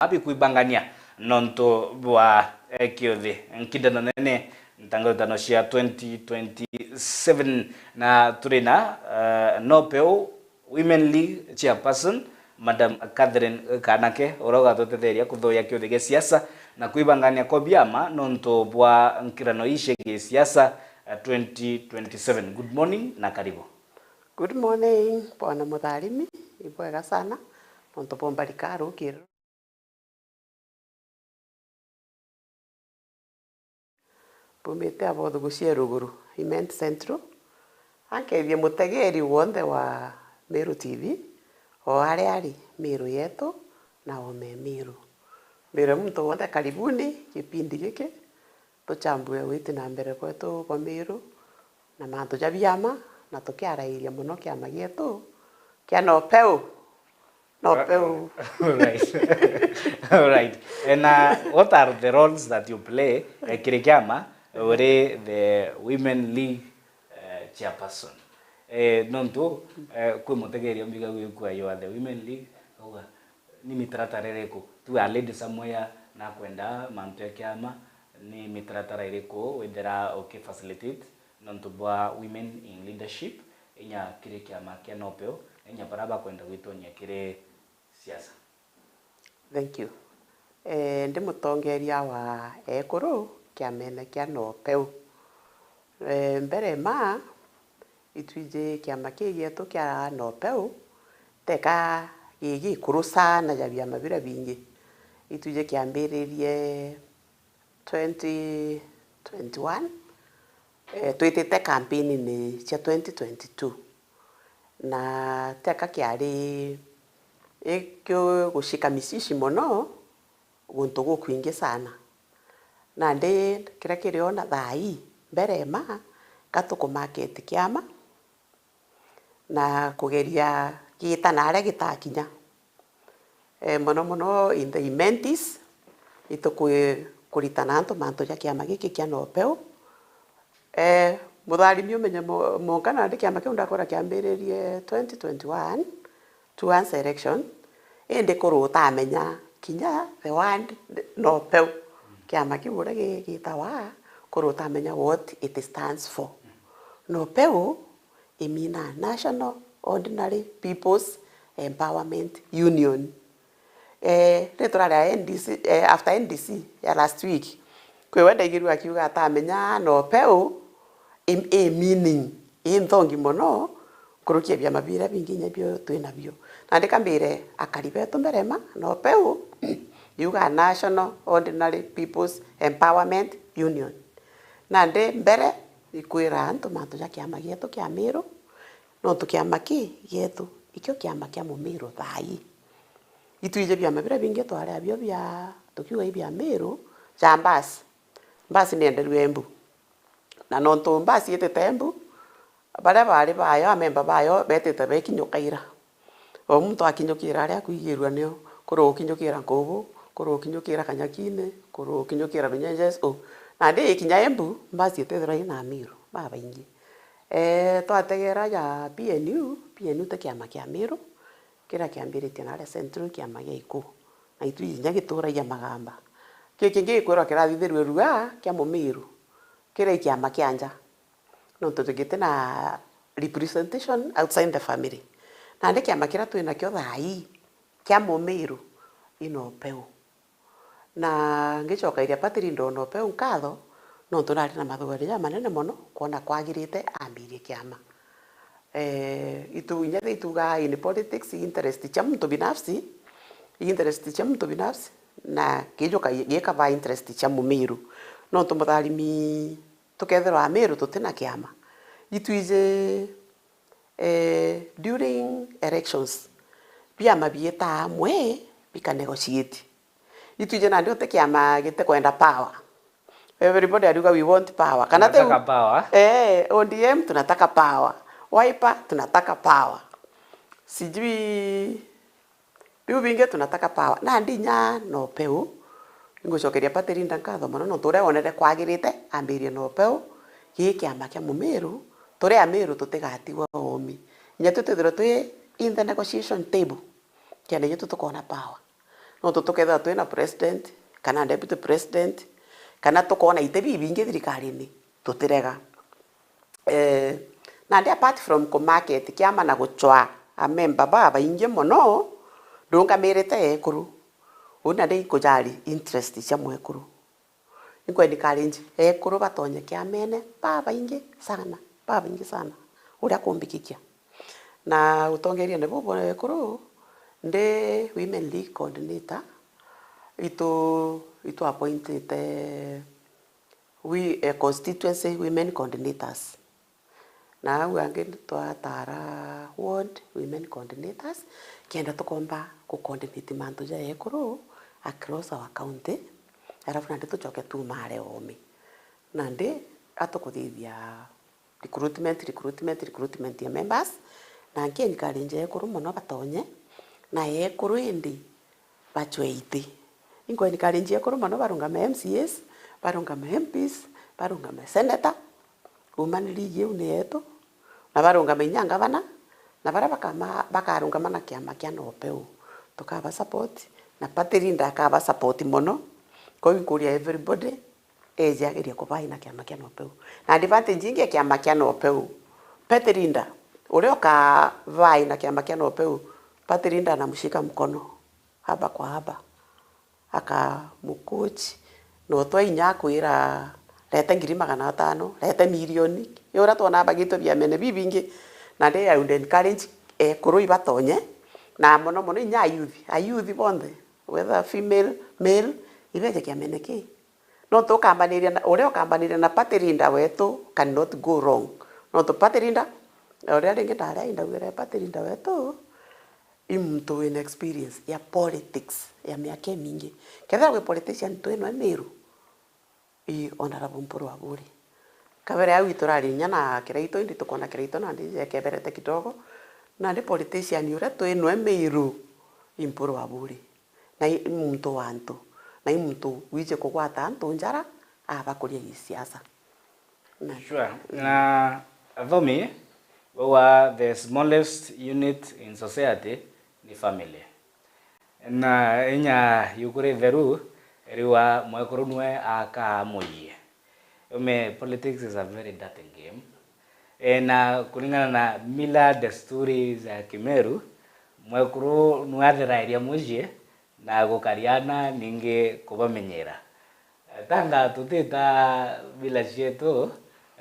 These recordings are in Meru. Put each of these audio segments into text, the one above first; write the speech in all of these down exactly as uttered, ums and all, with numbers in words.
bikwibangania nontu bwa, eh, kiuthi nkindano nene ntangatano cia twenty twenty-seven, na turi na, eh, Nopeu Women League Chairperson, Madam Catherine Kanake, uria ugatutetheria kuthuya kiuthi gia siasa na kwibangania kwa biama nontu bwa nkirano ii cia gisiasa, eh, twenty twenty-seven. Good morning na karibu. Good morning, Bwana Mutharimi. Ibwega sana nontu bwa mbarika rukiri. Mbumite Abothugu cia Ruguru, Imenti Central. Ankethie mutegeri wonthe wa Meru T V, o aria ari, Meru yetu na ome Meru. Mbire muntu wonthe, karibuni gipindi giki, tuchambue witi na mbere bwetu bwa Meru na mantu ja biama, na tukiarairia mono kiama gietu kia Nopeu. Nopeu. Alright. Alright. And, uh, what are the roles that you play, eh, kiri kiama, uri the Women League, eh, chairperson? Eh, nontu, eh, kwi mutegeria umbiga gwikua you are the Women League, auga, ni mitaratara iriku? Tu a lady somewhere nakwenda mantu ya kiama, ni mitaratara iriku withira ukifacilitate nontu bwa women in leadership, inya kiri kiama kia Nopeu, na inya baria bakwenda gwitonya kiri siasa? Thank you. Eh, ndi mutongeria wa ekuru kiamene kia Nopeu. Eh, mbere ma, itwiji kiama kii gietu kia Nopeu, teka gigikuru sana ja biama biria bingi. Itwiji kiambiririe twenty twenty-one, eh, twitite kampeni-ini cia twenty twenty-two. Na teka kiari ikio gushika mishishi mono guntu gukwingi sana. Nandi kiria kiriona thaa ii, mbere ma, ka tukumarket kiama, na kugeria gita naria gitakinya. Eh, mono mono in the Imentis, ituku-, kuritana antu mantu ja kiama giki kia Nopeu. Eh, Mutharimi umenye mo-, monka nandi kiama kiu ndakwira kiambiririe twenty twenty-one, to answer election, indi kuru utamenya kinya the word Nopeu. Kiama kiu uria gi-, gitawa, kuru utamenya what it stands for. Nopeu imina National Ordinary People's Empowerment Union. Eh, ri turari a N D C, eh, after N D C ya last week, kwi we ndaigirue akiuga atamenya Nopeu i, i meaning, i nthongi mono nkuruki ya biama biria bingi inya bio twi nabio. Nandi ka mbire akari betu mbere ma, Nopeu yuga National Ordinary People's Empowerment Union. Nandi mbere ikwira antu mantu ja kiama gietu kia Miru, nontu kiama ki gietu ikio kiama kia Mumiru thaa ii. Itwiji biama biria bingi twari abio bia, tukiuga i bia Miru, ja mbasi. Mbasi ni enderue Embu. Na nontu mbasi itite Embu, baria bari bayo, amemba bayo, betite bekinyuka ira. O muntu akinyukira aria akwigirua nio, kuri ukinyukira Nkubu, kuri ukinyukira Kanyakine, kuri ukinyukira Runyenjes, o. Nandi ikinya Embu, mbasi itithirwa ina Amiru babaingi. Eh, twategera ja P N U, P N U ti kiama kia Miru, kiria kiambiritie naria Central, kiama gia Ikuu. Na itwi inya gituragia Magamba. Kii kingi gikwirwa kirathithirue rua kia Mumiru, kiria i kiama kia nja. Nontu tugiti na representation outside the family. Nandi kiama kiria twi nakio thaa ii kia Mumiru i Nopeu. Na ngicoka iria Patiri ndona Nopeu nkatho, nontu nari na mathugario jamanene mono kwona kwagirite ambirie kiama. Eh, itu-, inya itugaa in politics, interest cia muntu binafsi, interest cia muntu binafsi, na gijuka gikavaa interest cia Mumiru. Nontu Mutharimi tukethirwa Amiru tutina kiama, itwiji, eh, during elections, biama biitaa amwe bika negotiate. Itwiji nandi uti kiama gitikwenda power. Everybody ariuga, "We want power." Kana tiu? Tunataka power. Eh, O D M tunataka power. Wiper tunataka power. Sijui Biu bingi tunataka power. Nandi inya Nopeu, ingucokeria Patiri Linda nkatho mono, nontu uria wonere kwagirite ambirie Nopeu, gii kiama kia Mumiru, turi Amiru tutigatigwa omi. Inya twi twithirwe twi in the negotiation table, kenda inya twi tukona power. Nontu tukethirwa twina president, kana deputy president, kana tukoona iti bibingi thirikarine, tutirega. Eh, nandi apart from ku market kiama na gucwaa amemba babaingi mono, ndungamirite ekuru. Uu nandi inkujari interest cia mwekuru. Inkwencourage ekuru batonye kiamene babaingi sana, babaingi sana, uria kumbikikia. Na utongeriene buu bwa ekuru, ndi Women League coordinator, itu, itu appointite wi-, eh, constituency women coordinators. Na au angi twatara ward women coordinators, kenda tukomba ku coordinate mantu ja ekuru across our county, alafu nandi tucoke tuumare oome. Nandi atukuthithia recruitment, recruitment, recruitment ya members, na nki encourage ekuru mono batonye, na ekuru indi bacwe iti. Inko encourage ekuru mono barungame M C As, barungame M Ps, barungame senator, umaniri iji iu ni yetu, na barungame inya ngavana, na baria bakama-, bakarungama na kiama kia Nopeu, tukaba support, na party leader akaba support mono. Kwou inkuria everybody, eeje agerie kubaina kiama kia Nopeu. Na advantage ingi ya kiama kia Nopeu, party leader uria ukavaina kiama kia Nopeu, party leader anamshika mkono haba kwa haba, akamucoach, na utwa inya akwira, "Rete ngiri magana atano, rete milioni." Ni uria twonaa bagitwe biamene bibingi, na ndi I would encourage ekuru ibatonye, na mono mono inya ayouth, ayouth bonthe, whether female, male, ibeje kiamene kii. Nontu ukambaniria na, uria ukambaniria na party leader wetu cannot go wrong. Nontu party leader, uria ringi ndaria indaugire party leader wetu, i muntu wina experience ya politics ya miaka imingi. Kethira wi politician twinwe Miru, i Honorable Mpuru Aburi. Kabere au iturari inya na Kiraitu, indi tukona Kiraitu nandi jekeberete kidogo. Nandi politician uria twinwe Miru, i Mpuru Aburi. Na i, i muntu wa antu, na i muntu wiji kugwata antu njara, abakuria gisiasa. Na Sure. Na athomi bauga the smallest unit in society ni family. Na inya yuku ritheru riuga mwekuru nwe akaa mucii. Ume, politics is a very dirty game. E, na kuringana na mila, desturi za Kimeru, mwekuru nwe atheraeria mucii na gukariana ningi kubamenyera. Tanga tutita mila cietu,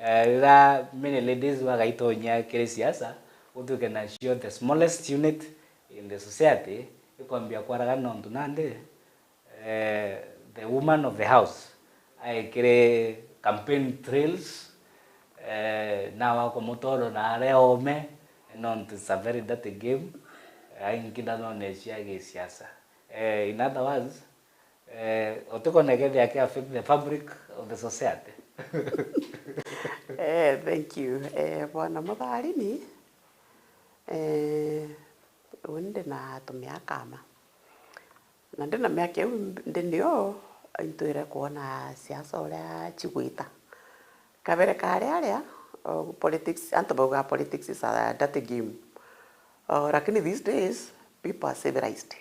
eh, riria many ladies bagaitonyia kiri siasa, gutuike nacio the smallest unit in the society, ikwambia kwaragana nontu nandi, eh, the woman of the house aikire campaign trails, eh, nawa kumutoro na aria ome, nontu it's a very dirty game, eh, aingi ndanone cia gisiasa. Eh, in other words, eh, utikone kethia ki affect the fabric of the society. Eh, thank you. Eh, Bwana Mutharini, eh, uni ndi na atumia a kama. Na ndi na miaka iu ndi nio, intwire kwona siasa uria cigwita. Kabere ka aria aria, o, politics, antu bauga politics is a dirty game. O, lakini these days, people are civilized.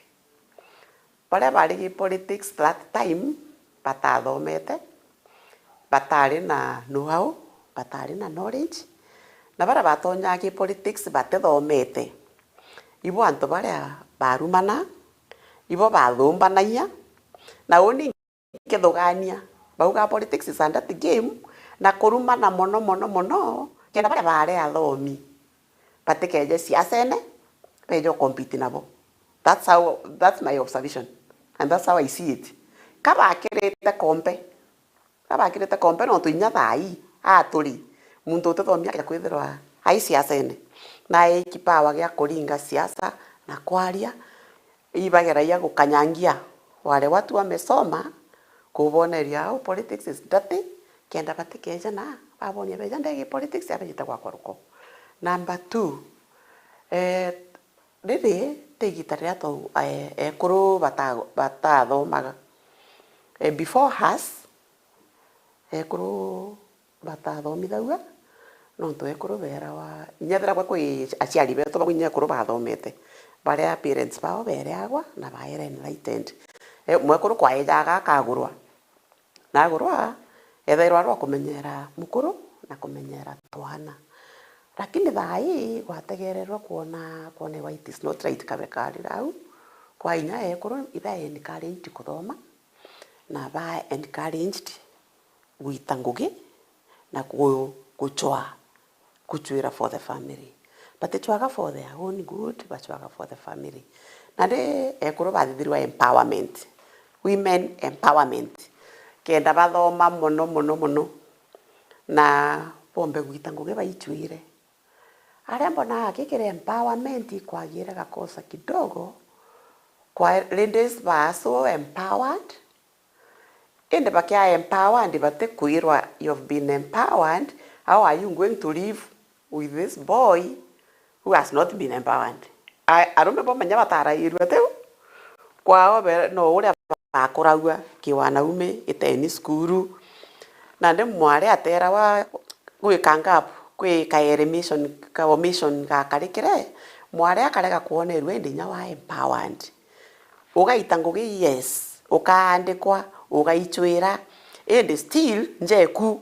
Baria bari gi politics that time batathomete, batari na know-how, batari na knowledge, na baria batonyaa gi politics batithomete, ibo antu baria barumana, ibo bathumbanagia, na uni nkithugania, bauga politics is a dirty game, na kurumana mono, mono, mono, kenda baria bari athomi batikeje siasene, beje compete nabo. That's how, that's my observation, and that's how I see it. Ka bakirite kombe, ka bakirite kombe, nontu inya thaa ii, a turi, muntu utithomia akeja kwithirwa ai siasene, na aiki power gia kuringa siasa na kwaria, ibageragia gukanyangia wale watu wamesoma, kuboneria au politics is dirty, kenda batikeja na babonia beja ndegi politics abejite gwakwa ruko. Number two, eh, riri ti igita riria tu, eh, ekuru bata-, batathomaga. Eh, before us, ekuru batathomithagua, nontu ekuru beerawa, inya ethira gwe kwi aciari betu bamwe inya ekuru bathomete, baria parents bao bereagwa na baere enlightened. E, mwekuru kwaejaga akagurwa. Na agurwa, ethairwa ari wa kumenyera mukuru na kumenyera twana. Lakini thaa ii gwategererwe kwona, kwonegwa it is not right kabe kari rau. Kwa inya ekuru iba encouraged kuthoma, na ba encouraged gwita ngugi na ku-, kuchwa, kuchwira for the family. Batichwaga for their own good, bachwaga for the family. Na ndi ekuru bathithirwa empowerment, women empowerment, kenda bathoma mono, mono, mono, na bombe gwita ngugi baichwire. Aria mbonaga gikiri empowerment ikwagire gakosa kidogo, kwa ladies ba so empowered, indi bakia empowered batikwirwa, "You have been empowered, how are you going to live with this boy who has not been empowered?" A-, arume bo menya batarairwe tiu kwao, be-, no uria bakuragua kiwanaume iteni cukuru. Nandi mwari aterawa gwika ngapu, kwi ka elimination, ka omission gakarikire, mwari akarega kwonerua indi inya wa empowered. Ugaita ngugi, yes, ukaandikwa, ugaichwira, indi still njeku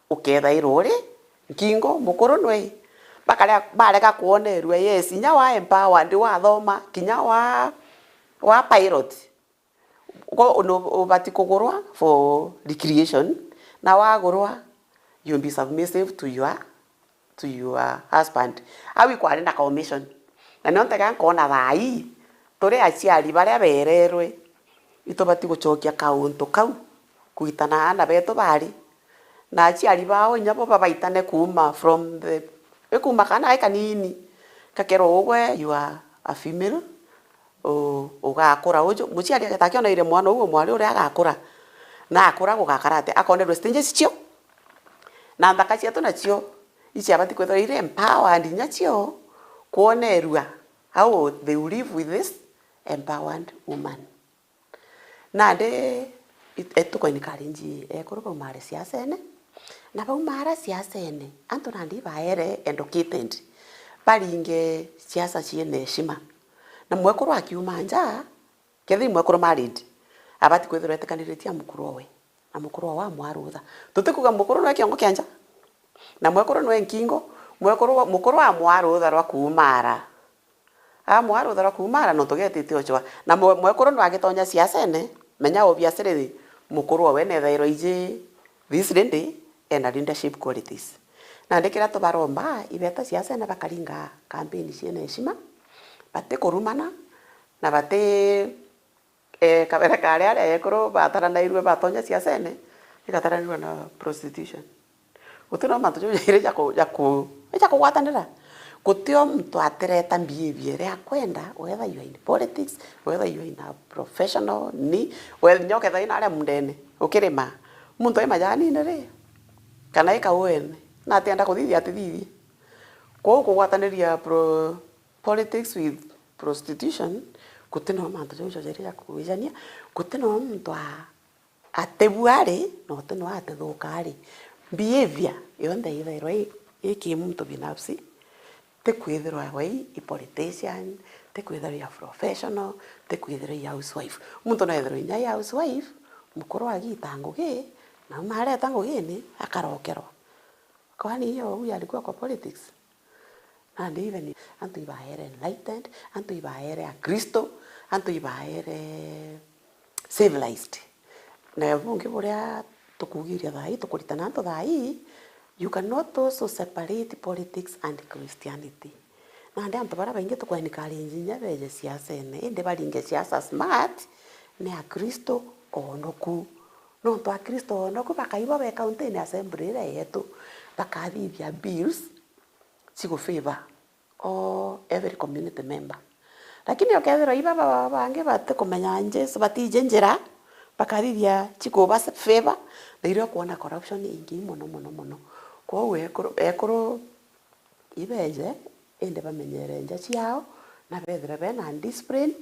ukethairwa uri nkingo, mukuru nwe. Bakarega, barega kwonerua, yes, inya wa empowered, wathoma, kinya wa, wa pilot. Ko-, no-, ubati kugurwa for recreation, na wagurwa, you'll be submissive to your, to your husband. Au ikwari na commission. Na nio ntega nkona thaa ii, turi aciari baria bererwe, itubati gucokia kauntu kau, kwitana aana betu bari, na aciari bao inya bo babaitane kuuma from the, ikuma kana ai kanini, gakerwa ugwe, you are a female, u-, ugakura uju. Muciari ageta akioneire mwana uu mwari uria agakura, na akura gugakara atia, akonerwe stages cio. Na nthaka cietu nacio iciabati kwithirwa iri empowered inya cio kwonerua how they will live with this empowered woman. Nandi it-, etuko encourage ekuru baumare siasene, na baumara siasene, antu nandi ibaere educated, baringe siasa ciina heshima. Na mwekuru akiuma nja, kethira i mwekuru married, abati kwithirwa etikaniritie na mukuru owe, na mukuru owe amwarutha. Tutikuga mukuru nwe kiongo kia nja, na mwekuru nwe nkingo, mwekuru, mukuru amwarutha rwa kuumara. Amwarutha rwa kuumara nontu getite uchwa. Na mwe-, mwekuru nwagitonya siasene, menya obviously mukuru owe nethairwa iji this lady ena leadership qualities. Nandi kiria tubaromba, ibeta siasene bakaringa campaign ciina heshima, batikurumana, na bati, eh, kabere karia aria ekuru bataranairue batonya siasene, igataranirwa na prostitution. Guti no mantu jau jairi ja ku-, ja ku-, ja kugwatanira. Guti o muntu atireta behavior iria akwenda, whether you are in politics, whether you are in a professional, ni, whether nyo ketha ina aria mundene, ukirima. Muntu ai majanine ri, kana i kauene, na atienda kuthithia atithithie. Kwou kugwataniria pro-, politics with prostitution, guti no mantu jau jairi ja kuwijania, guti no muntu a-, atebua ari, na uti no atithuka ari. Behavior yonthe ithairwa i, i ki muntu binafsi, ti kwithirwa i, i politician, ti kwithirwa i a professional, ti kwithirwa i a housewife. Muntu no ethirwa inya i a housewife, mukuru agita ngugi, na auma areta ngugini, akarokerwa. Kwani hiyo huyu alikuwa kwa politics? Nandi even antu ibaere enlightened, antu ibaere Akristo, antu ibaere civilized. Na bungi buria tukugiria thaa ii, tukuritana antu thaa ii, you cannot also separate politics and Christianity. Nandi antu baria baingi tuku encourage inya beje siasene, indi baringe siasa smart, ni Akristo onoku. Nontu Akristo onoku bakaibo be county assembly iria yetu, bakathithia bills, cigu favour o every community member. Lakini ukethirwa iba ba-, bangi batikumenya Jesu, batiji njira, bakathithia cikuba favour, na irio kwona corruption ingi mono, mono, mono. Kwou ekuru, ekuru ibeje, indi bamenyere nja ciao, na bethire bena discipline,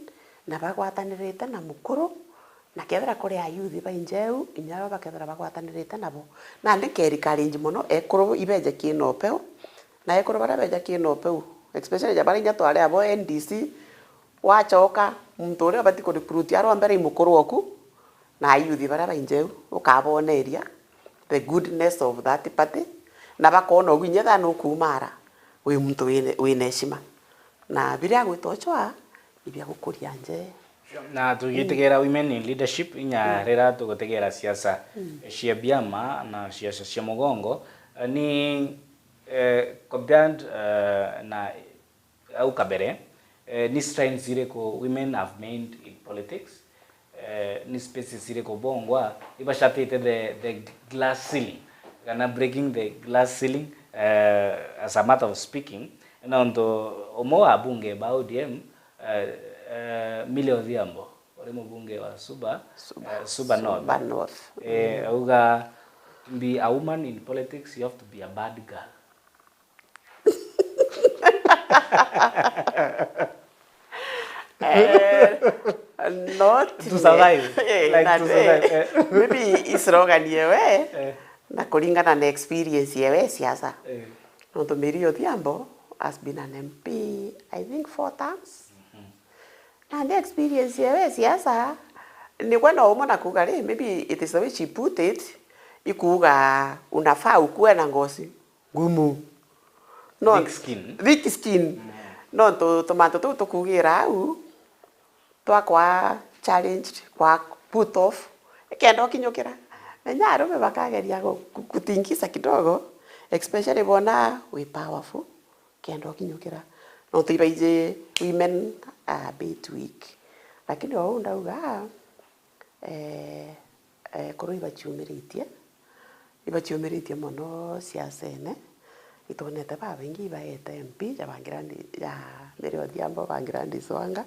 na bagwatanirite na mukuru, na kethira kuri ayuthi bainjeu, inya bo bakethira bagwatanirite nabo. Nandi nkeerikarinji mono, ekuru ibeje kina upeu, na ekuru baria beja kina upeu, especially ja baria inya twari abo N D C, Wachoka, muntu uria ubati ku recruit arwa mbere i mukuru oku, na ayuthi baria bainjeu, ukaboneria the goodness of that party, na bakona ugu inya thaa nukuumara wi muntu wina, wina heshima. Na biria agwita uchwa, ibia gukuria nje. Na tugitegera women in leadership, inya rira tugutegera siasa cia biama na siasa cia mugongo, eh, ni, eh, compared, eh, na au kabere, eh, ni strides iriku women have made in politics? Eh, ni spaces iriku bongwa ibachatite the, the glass ceiling, kana breaking the glass ceiling, eh, as a matter of speaking, nontu umwe wa abunge ba O D M, eh, eh, Milly Odhiambo, uri mubunge wa Suba, Suba, eh, Suba North, Suba North. Eh, auga, "To be a woman in politics, you have to be a bad girl." Eh, not to survive. Eh, like, to survive, eh. Maybe i slogan yewe, eh, na kuringana na experience yewe siasa. Eh. Nontu Milly Odhiambo has been an M P, I think, four terms. Mhm. Na the experience yewe siasa, ni kwenda umwe na kuga ri, maybe it is the way she put it, ikuga unafaa ukuwe na ngosi ngumu. No, thick skin. Thick skin. Mm. Nontu tumantu tuu tukugira au, twakwa challenged, kwa put off, ikenda ukinyukira. Na inya arume bakageria gu-, gu-, gutingisa kidogo, especially bona wi powerful, kenda ukinyukira. Nontu ibaiji women are a bit weak. Lakini ou ndauga, eh, eh, ekuru ibaciumiritie, ibaciumiritie mono siasene. Itwonete babaingi ibaete M P, ja bangi Gladys, ja Milly Odhiambo, bangi Gladys Wanga,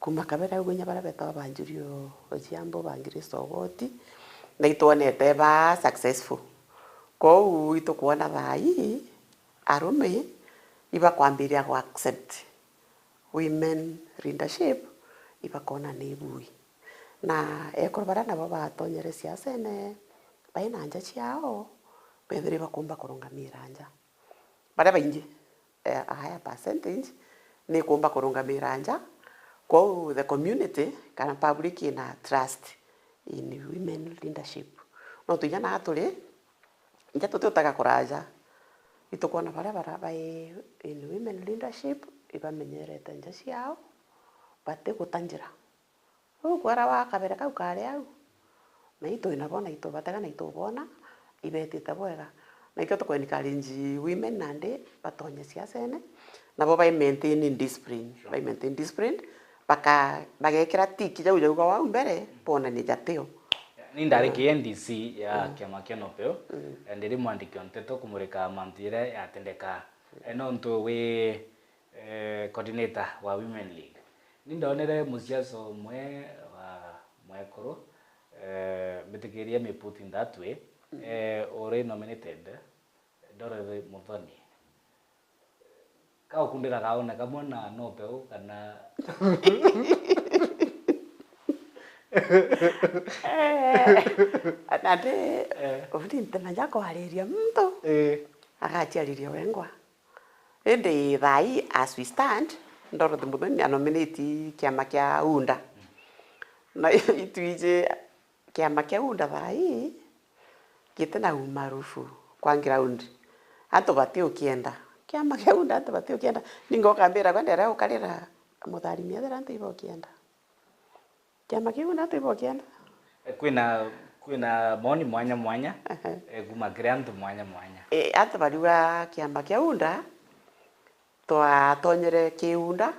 kuma kabere au inya baria betagwa ba Njuri Odhiambo, bangi Grace Ogoti, na itwonete ba successful. Kwou itukwona thaa ii, arume ibakwambiria gu accept women leadership, ibakona ni ibui. Na ekuru baria nabo batonyere siasene, baina nja ciao, bethirwa ibakumba kurungamira nja. Baria baingi, eh, a higher percentage, ni ikumba kurungamira nja. Kwou the community kana public ina trust in women leadership. No tuinya na turi, nja tutiutaga kuraja, itukwona baria bara bai in women leadership, ibamenyerete nja ciao, batiguta njira. Riu kwera wa kabere kau kari au, na itwina bo, na itubatega, na itubona, ibetite bwega. Na ikio tuku encourage women nandi batonye siasene, nabo bai maintain discipline, bai maintain discipline, baka-, bagekira tiki jau jauga wau mbere, bonanie jatio. Ni ndari K N D C ya kiama kia NOPEU, na ndiri mwandiki wa nteto kumurika mantu jaria yatendeka. Eh, nontu wi, eh, coordinator wa Women League. Ni ndonere musiasa umwe wa mwekuru, eh, mbitikirie me put in that way, eh, uri nominated, Dorothy Muthoni. Ka ukundira kaone kamwe na NOPEU kana? Eh, na ndi, eh, ubundi ntimenyaga kwariria muntu, eh, agaciariria wengwa. Indi thaa ii, as we stand, Dorothy Muthoni anominate kiama kia UDA. Na itwiji kiama kia UDA thaa ii giti na umaarufu kwa ground. Antu batiukienda. Kiama kia UDA antu batiukienda. Ninga ukambira gwe ndere ukarira Mutharimi ethira antu ibokienda. Kiama kiu na twibokienda. Eh, kwina, kwina maoni mwanya mwanya, ehe, eh, kuma kiri antu mwanya mwanya. Eh, antu bariuga kiama kia UDA, twatonyere ki UDA,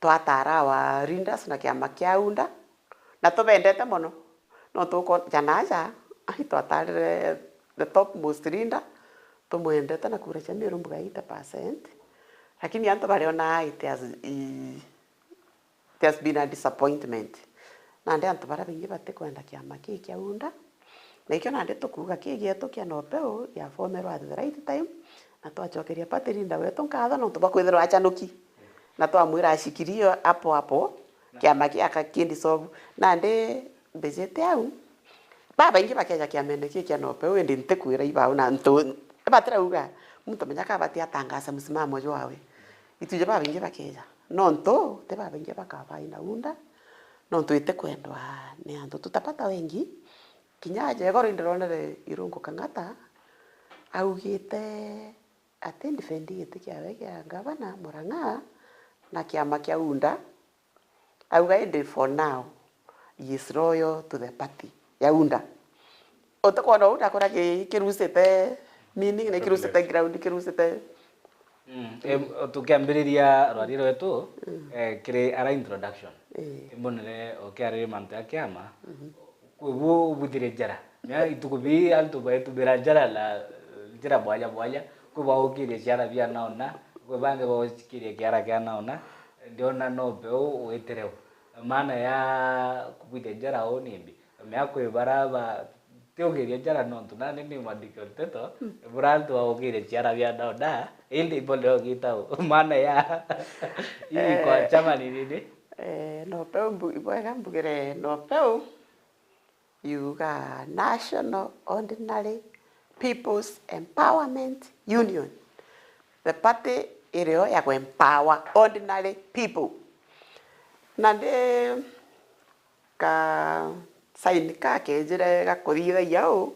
twatara our leaders na kiama kia UDA, na tubendete mono. No tuko janaja, ai twatarire the topmost leader, tumwendete na kura cia Meru mbuga eighty percent. Lakini antu bariona it has, i, It has been a disappointment. Nandi antu baria baingi batikwenda kiama kii kia UDA. Na ikio nandi tukuuga kii gietu kia NOPEU ya formerwa at the right time, na twacokeria party leader wetu nkatho nontu bwa kwithirwa achanuki. Na twamwira ashikilie hapo hapo, kiama kia ka-, ki dissolve. Nandi mbijite au, babaingi bakeja kiamene kii kia NOPEU, indi ntikwira ibau na ntu, batirauga, muntu menya ka batiatangaza msimamo jwawe. Itwije babaingi bakeja. Nontu ti babaingi bakaba ina UNDA, nontu itikwendwa ni antu tutapata wengi. Kinya aja igoro indironere Irungu Kang'ata augite ati defend giti kiawe kia ngavana Murang'a na kiama kia UNDA. Auga indi for now, he is loyal to the party ya UNDA. Utikwona uu ndakora ki-, kirusite meaning, na kirusite ground, kirusite. Mm, em, tukiambiriria rwari rwetu, eh, kiri ara introduction. Eh. Imbonere ukiariria mantu ya kiama, kwi bu ubuthirie njara. Mea ituku bii antu baitubira njara na njira mwanya mwanya. Kwi baukirie ciara bia naona, kwi bangi baukirie kiara kia naona. Ndiona no peu witire u. Maana ya kubwithia njara uu ni mbi. Mea kwi bara ba tiukirie njara nontu nani ni mwandiki wa nteto, bura antu baukirie ciara bia naona, indi ibo ndio gita u. Maana ya ii kwa chama ni nini? Eh, no peu mbu-, ibwega mbugire no peu. Yuga National Ordinary People's Empowerment Union. The party irio ya ku empower ordinary people. Na ndi ka sign ka kejire gakuthithagia uu,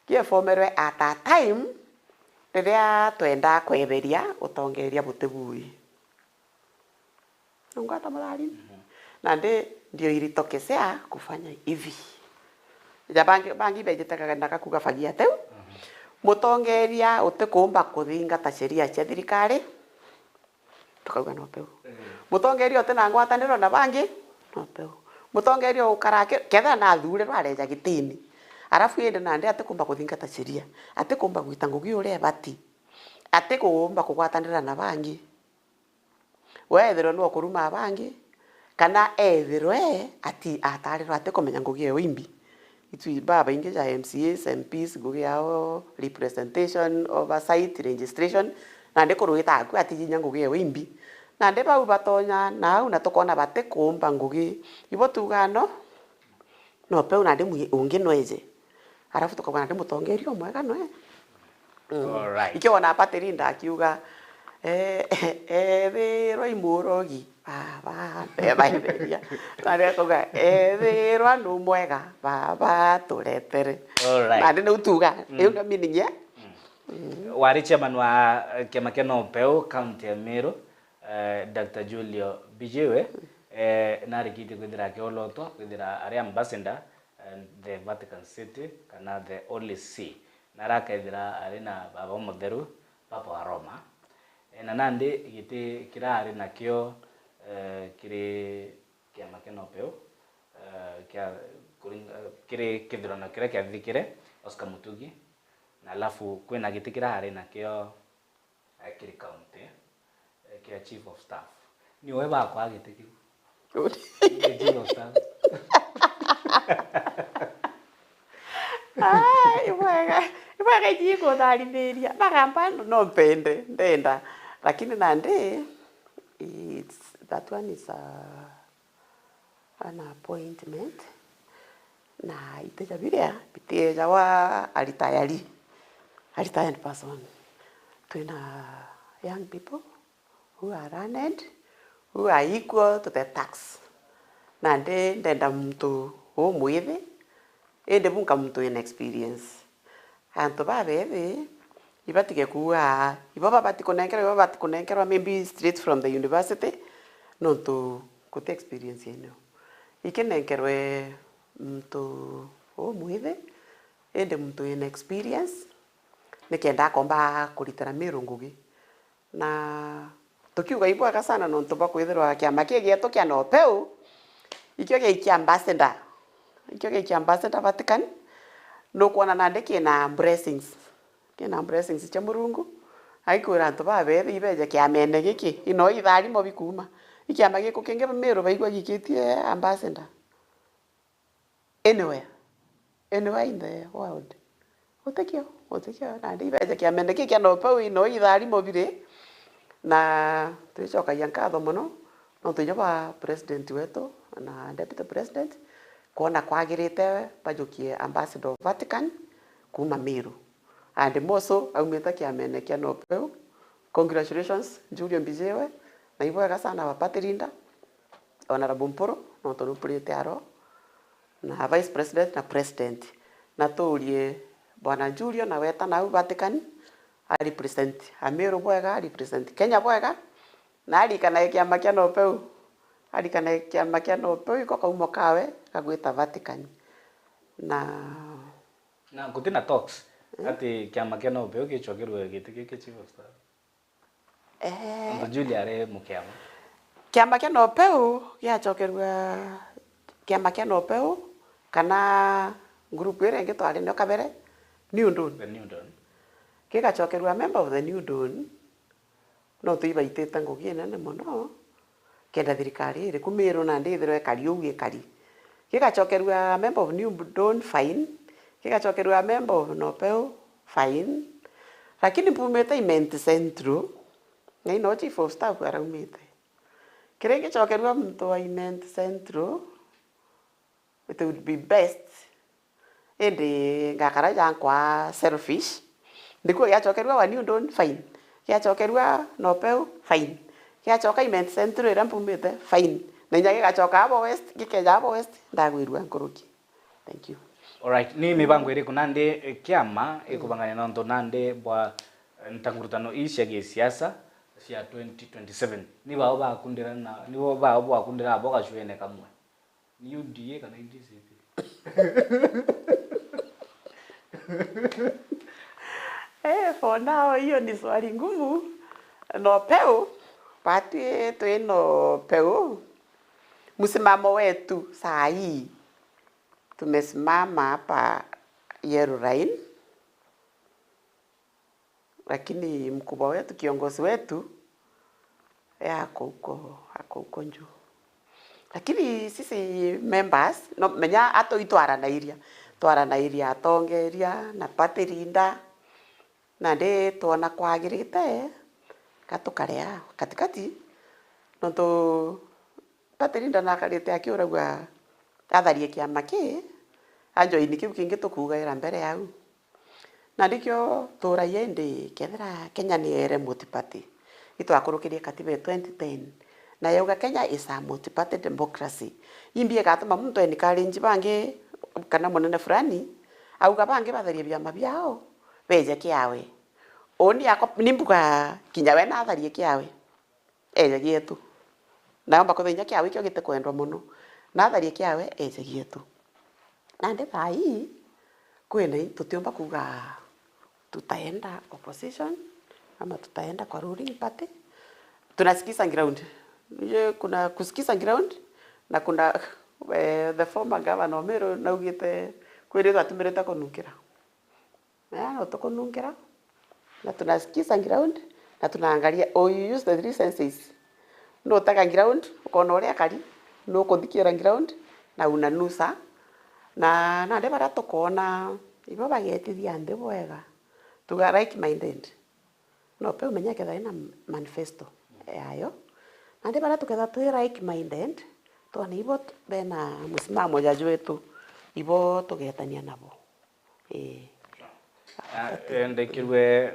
kiefomerwe at a time riria twendaa kweberia utongeria buti bui. Nungwata mutharimi. Mhm. Nandi ndio ilitokesea kufanya hivi. Ja bangi, bangi bejite kagenda gaku gafagia teu. Mhm. Mutongeria utikuumba kuthingata sheria cia thirikari, tukauga no peu. Mhm. Mutongeria utina ngwataniro na bangi, no peu. Mutongeria ukara ke-, kethira nathurirwe areja gitini, arafu indi nandi atikumba kuthingata sheria, atikumba gwita ngugi uria ebati, atikumba kugwatanira na bangi. We ethirwe nwe ukurumaa bangi, kana ethirwe ati atarirwe atikumenya ngugi ewe imbi. Itwi babaingi ja M C As, M Ps, ngugi yao representation, oversight, registration, nandi kurwita aku atijinya ngugi ewe imbi. Nandi bau batonya nau na tukona batikuumba ngugi. Ibo tuugaa no, no peu nandi mwi-, ungi nweje. Arafu tukauga nandi mutongeria umwega nwe. Mm. Alright. Ikio wona party leader akiuga, eh, ethirwa i murogi, baba, beba itheria. Nandi akauga, ethirwa nu mwega, baba, turetere. Alright. Nandi niu tuuga, mm, iu ndio meaning ye. Mm. Wari chairman wa, eh, kiama kia Nopeu, county ya Meru, eh, Doctor Julio Mbijiwe, eh, narikitie kwithira akiolotwa, kwithira ari ambassador, eh, the Vatican City, kana the Holy See. Na arakethira ari na Baba Umutheru, Papa wa Roma. Eh, na nandi giti kira ari nakio, eh, kiri kiama kia Nopeu, eh, kia kuring-, eh, kiri kithurano kiria kiathithikire, Oscar Mutugi. Na alafu kwina giti kira ari nakio, eh, kiri county, eh, kia chief of staff. Ni we bakwa giti kiu. Ni chief of staff. Ah, ibwega, ibwega iji ikutharithiria. Bagamba no mpende, ndenda. Lakini nandi, it's, that one is a an appointment, na iteja biria bitiejawa a retiree, a retired person. Twina young people who are learned, who are equal to the task. Nandi ndenda muntu umwithi, indi bunka muntu wina experience. Antu babethi ibatige kuuga, ibo babati kunenkerwa, ibo babati kunenkerwa maybe straight from the university, nontu guti experience yenio. Ikinenkerwe muntu umwithi, indi muntu wina experience, nikenda akomba kuritira Miru ngugi. Na tukiuga ibwega sana nontu bwa kwithirwa kiama kii gietu kia Nopeu, ikio giaikia ambassador. Ikio giaikia ambassador Vatican, nukwona nandi kina blessings. Kina blessings cia Murungu. Aikwira antu babethi ibeje kiamene giki, ino itharimo bikuuma. Ikiama giku kingi Miru baigua gikitie ambassador. Anywhere. Anywhere in the world. Gutikio, gutikio. Nandi ibeje kiamene kii kia Nopeu ino itharimo biri. Na twicokagia nkatho mono, nontu inya bwa president wetu na deputy president, kwona kwagirite bajukie ambassador of Vatican kuuma Miru. And Moso aumite kiamene kia Nopeu. Congratulations, Julio Mbijiwe. Na ibwega sana wa party leader, Honorable Mpuru, nontu nupurite aro, na vice president na president. Na tuurie Bwana Julio na weta nau Vatican, a represent Amiru bwega, a represent Kenya bwega, na arikanae kiama kia Nopeu, arikanae kiama kia Nopeu iko kaumo kawe gagwita Vatican. Na Na guti na talks ati kiama kia Nopeu gicokerwe giti giki chief of staff? Eh. Nontu Julia ari mukiama. Kiama kia Nopeu giacokerua, kiama kia Nopeu kana group iria ingi twari nayo kabere, New Dawn. The New Dawn. Gigacokerua member of the New Dawn, nontu ibaitite ngugi inene mono, kenda thirikari iriku Miru nandi ithirwe ikari uu ikari. Gigacokerua member of New Dawn, fine. Gigacokerua member of Nopeu, fine. Lakini mpumite Imenti Central, na ino chief of staff araumite. Kiria ingicokerua muntu wa Imenti Central, it would be best. Indi ngakara ja nkwa selfish. Ndikuo giacokerua wa New Dawn, fine. Giacokerua Nopeu, fine. Giacoka Imenti Central iria mpumite, fine. Na inya gigacoka abo West, gikeja abo West, ndagwirua nkuruki. Thank you. Alright, ni mibango iriku nandi, eh, kiama ikubangania nontu nandi bwa, eh, ntangurutano ii cia gisiasa cia twenty twenty-seven? Ni bao bakundira na, ni bo bao bwakundira abo gacwene kamwe? Ni U D A kana N D C P? Eh, for now, hiyo ni swali ngumu. Nopeu, batwi twi Nopeu. Msimamo wetu saa hii, tumesimama hapa Yellow Line, lakini mkubwa wetu, kiongozi wetu, e ako uko, ako uko nju. Lakini sisi members, no, menya atu itwaranairia, twaranairia atongeria na party leader, nandi twona kwagirite, ka tukarea katikati, nontu party leader nakarite akiuragua atharie kiama ki, ajoini kiu kingi tukuugaira mbere yau. Na ndikio tuuragia indi kethira Kenya ni ere multi-party. Itwakurukirie katiba ya twenty ten, na yauga Kenya is a multi-party democracy. Imbi igatuma muntu encourage bangi kana munene fulani, auga bangi batharie biama biao, beje kiawe. Uni akwa, ni mbuga kinya we natharie kiawe. Eja gietu. Naomba kwithwa inya kiawe ikio gitikwendwa mono. Natharie kiawe, eja gietu. Nandi thaa ii, kwina i-, tutiumba kuuga tutaenda opposition, ama tutaenda kwa ruling party. Tunasikiza ground. Ye, kuna kusikiza ground, na kuna, eh, the former governor Omiru naugite, kwiri twatumirite kununkira. Na no tukununkira, na tunasikiza ground, na tunaangalia, oh, you use the three senses. Nutega ground, ukona uria kari, nukuthikira ground, na unanusa. Na nandi baria tukoona, ibo bagetithia nthi bwega. Tuga like minded. No pe umenya kethira ina manifesto yayo. Nandi baria tukethira twi like minded, twona ibo t-, bena musimamo ja jwetu, ibo tugetania nabo. Ii. Ah, eh, ndekirwe, eh,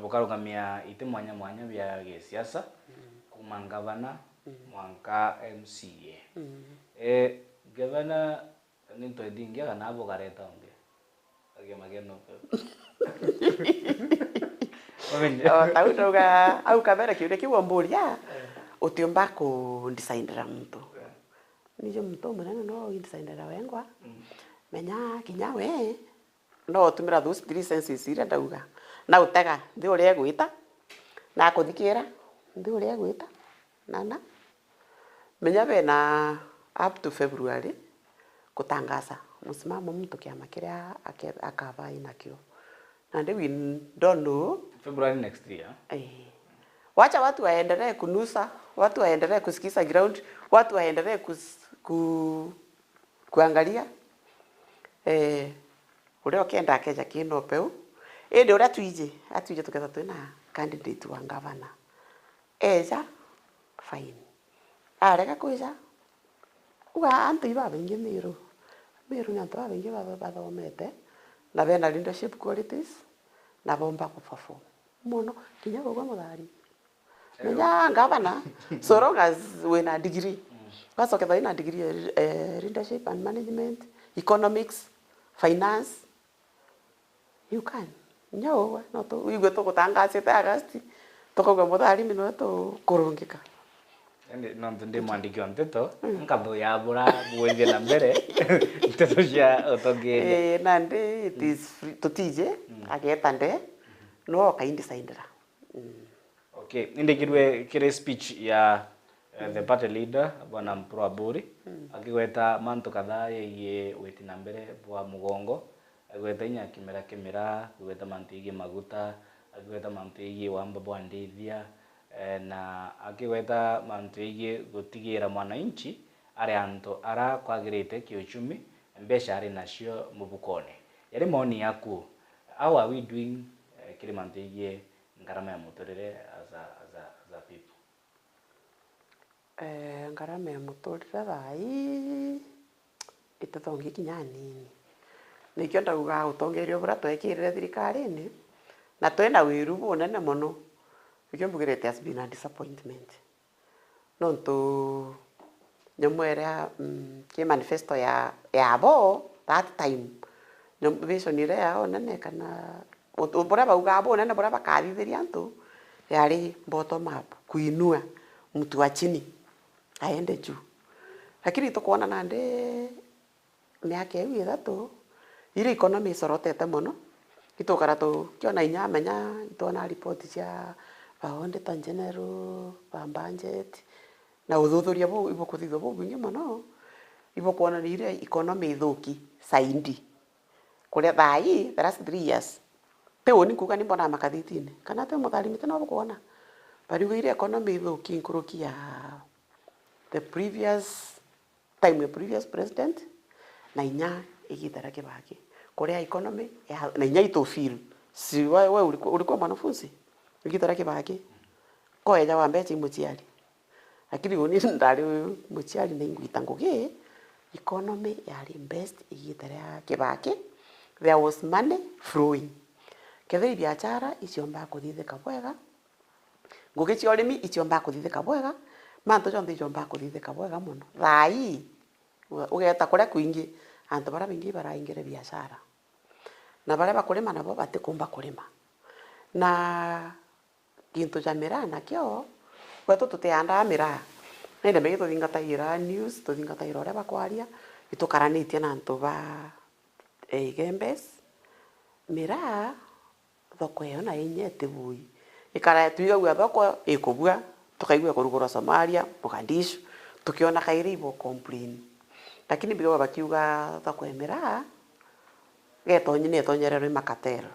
bukarugamia iti mwanya mwanya bia gisiasa, kuma ngavana mwanka M C A. Eh, ngavana ni ntwe thingia kana bukareta ungi? Agia mageno pe. Wamenye? O, tau ndauga, au kabere kiuria kiu omburia, utiumba ku designera muntu. Nijo muntu umunene no indecindera wengwa. Menya kinya we no utumira those three senses iria ndauga. Na utega nthi uria egwita, na akuthikira nthi uria egwita. Na, na menya bena up to February kutangaza musimamo muntu kiama kiria ake-, akaba inakio. Nandi we don't know. February next year. Eh. Wacha watu waendelee kunusa, watu waendelee kusikiza ground, watu waendelee kus-, ku-, kuangalia. Eh, uria ukenda akeja kina upeu. Indi uria twiji, atwiji tuketha twina candidate wa governor. Eja, fine. Arega kwija, uga antu ibabaingi Miru. Miru ni antu babaingi ba-, bathomete, na bena leadership qualities, na bomba ku perform mono, kinya bagua muthari. Menya ngavana, so long as wina degree. Ugacoka wina degree ya, eh, leadership and management, economics, finance, you can. Nya ugwe, no tu, igwe tugutangacite August, tukauga mutharimi niwe tukurungika. Indi nontu ndi mwandiki wa nteto, nkathu ya bura bwithie na mbere, nteto cia utongeria. Eh, nandi it is free, tutiji, ageta nde, no ukaindicaindira. Mm. Okay, indikirwe kiri speech ya, eh, the party leader, Bwana Mpuru Aburi, akigweta mantu kadhaa yegii witi na mbere bwa mugongo, akigweta inya kimera kimera, akigweta mantu yegii maguta, akigweta mantu yegii wamba bwa ndithia, eh, na akigweta mantu yegii gutigira mwananchi ari antu ara kwagirite kiuchumi, mbeca ari nacio mubukone. Yari maoni yaku, how are we doing, eh, kiri mantu yegii ngarama ya muturire as a, as a, as a people? Eh, ngarama ya muturire thaa ii itithongi kinya anini. Nikio ndauga utongeria buria twekirire thirikarine, na twina wiru bunene mono, nikio mbugire it has been a disappointment. Nontu nyomwere ya, mm, ki manifesto ya, ya bo that time, nyom-, vision iria yao nene kana untu buria baugaa bunene buria bakathithiria antu yari bottom up, kuinua mtu wa chini aende juu. Lakini tukwona nandi miaka iu ithatu, iria economy icorotete mono, itukara tukiona inya menya, itwona report cia ba auditor general, ba budget, na uthuthuria buu ibukuthithua bubwingi mono, ibukwonania iria economy ithuki saindi. Kuria thaa ii, the last three years, ti uni nkuuga ni mbonaa makathitine, kana ti mutharimi ti no bukwona, bariuga iria economy ithuki nkuruki ya the previous time ya previous president, na inya igita ria Kibaki. Kuria economy ya, na inya itu feel. Si we, we ulikuwa, ulikuwa mwanafunzi? Igita ria Kibaki. Ko eja wa mbeca i muciari. Lakini uni ndari muciari na ingwita ngugi, economy yari best igita ria Kibaki. There was money flowing. Kethira ibiachara iciomba kuthithika bwega, ngugi cia urimi iciomba kuthithika bwega, mantu jonthe ijombaa kuthithika bwega mono. Thaa ii, ugeeta kuria kwingi, antu baria baingi ibaraingire biashara. Na baria bakurima nabo batikumba kurima. Na gintu ja miraa nakio, gwetu tutiandaa miraa. Indi maingi tuthingatagira news, tuthingatagira uria bakwaria, itukaranitie na antu ba, eh, Igembes. Miraa, thoko iyo nayo inya itibui. Ikara twigagua thoko ikubua, tukaigua ikurugurwa Somalia, Mogadishu, tukiona kairi ibo complain. Lakini mbigagua bakiuga thoko ya miraa, getonye-, netonyererwe i makatero.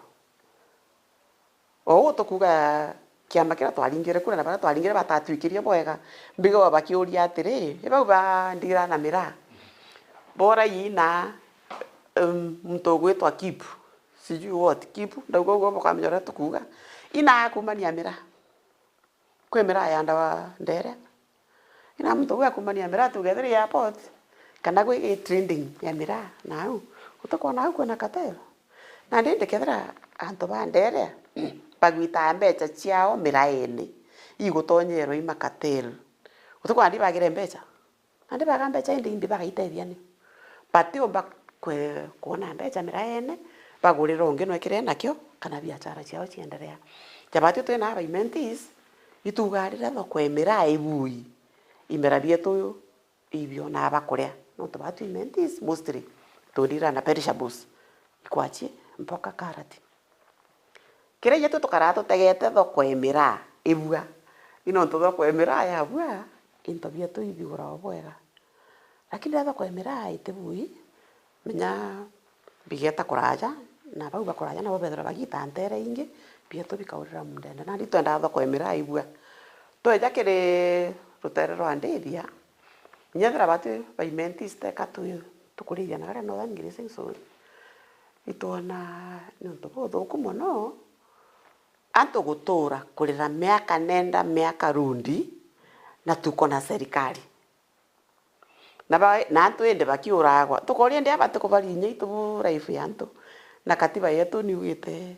O uu tukuuga kiama kiria twaringire kura na baria twaringire batatwikirie bwega, mbigagua bakiuria atiri, i bau bandigira na miraa, borai ina, um, muntu ugwitwa Kibu, sijui what, Kibu, ndauga uguo bukamenya uria tukuuga, ina akumania miraa. Kwi miraa yandawa Ndere. Ina muntu uu akumania miraa tuge ethira i airport, kana gwi trending ya miraa nau, utikwona au kwina cartel? Na ndindi kethira antu ba Ndere bagwitaa mbeca ciao miraene, igutonyerwa i macartel, utikwona ndi bagire mbeca? Na ndi baga mbeca indi imbi bagaitethia ni. Batiumba kwe-, kwona mbeca miraene, bagurira ungi nwekire nakio, kana biachara ciao cienderea. Ja batwi twina aba mentees, ituugaa riria thoko ya miraa ibui, imera bietu ibiona bakuria. Nontu batwi mentees, mostly, tundiraa na perishables, ikwachi, mboka, karati. Kiria ithui tukaraa tutegete thoko ya miraa ibua, i nontu thoko ya miraa yabua, into bietu ibiguragwa bwega. Lakini riria thoko ya miraa itibui, menya bigeta kuraja, na bau ba kuraja nabo bethirwa bagiita ntere ingi, bietu bikaurira mundene. Nandi twendaa thoko ya miraa ibua. Tweja kiri rutere rwa ndithia, inya ethira batwi ba mentees teka tu-, tukurithia na garia Northern Grazing Zone, itwona ni untu buthuku mono, antu gutura kurira miaka nenda, miaka rundi, na tuko na serikali. Na ba-, na antu indi bakiuragwa. Tukoria indi aba batikubari inya itu life ya antu. Na katiba yetu niugite,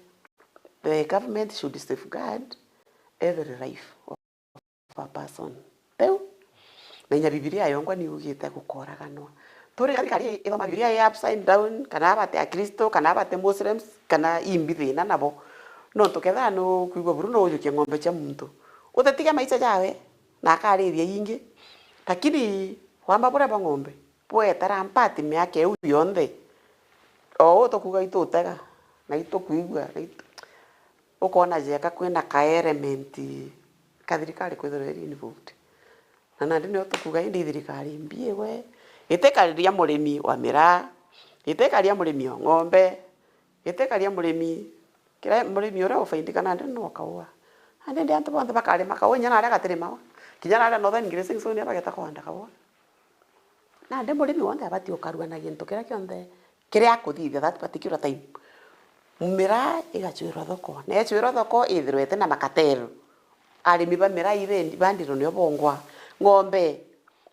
the government should safeguard every life. per person. Riu, na inya Bibilia yongwa ni yugite gukoraganwa. Turi thirikari ithoma Bibilia i upside down, kana abati Akristo, kana abati Muslims, kana imbi thina nabo. Nontu kethira nukwigua buru no ujukie ng'ombe cia muntu, utitige maicha jawe, na akarithia ingi. Lakini wamba buria bwa ng'ombe, bwetera mpati miaka iu yonthe. O uu tukuuga itutega, na itukwigua, na itu-, ukona jeka kwina ka element ka thirikari kwithirwa iri involved. Na nandi nio tukuuga indi thirikari mbi igwe, itikariria murimi wa miraa, itikaria murimi wa ng'ombe, itikaria murimi, kira murimi uria ufaidika nandi no kaua. Nandi ndi antu bonthe bakarima kaua, inya naria gatirimawa. Kinya naria Northern Grazing Zone bageta kuanda kaua. Nandi murimi wonthe abati ukarua na gintu kiria kionthe kiria akuthithia that particular time. Miraa igacwirwa thoko, na yecwirwa thoko ithirwe itina makatero. Arimi ba miraa ibendi bandiro nio bongwa. Ng'ombe,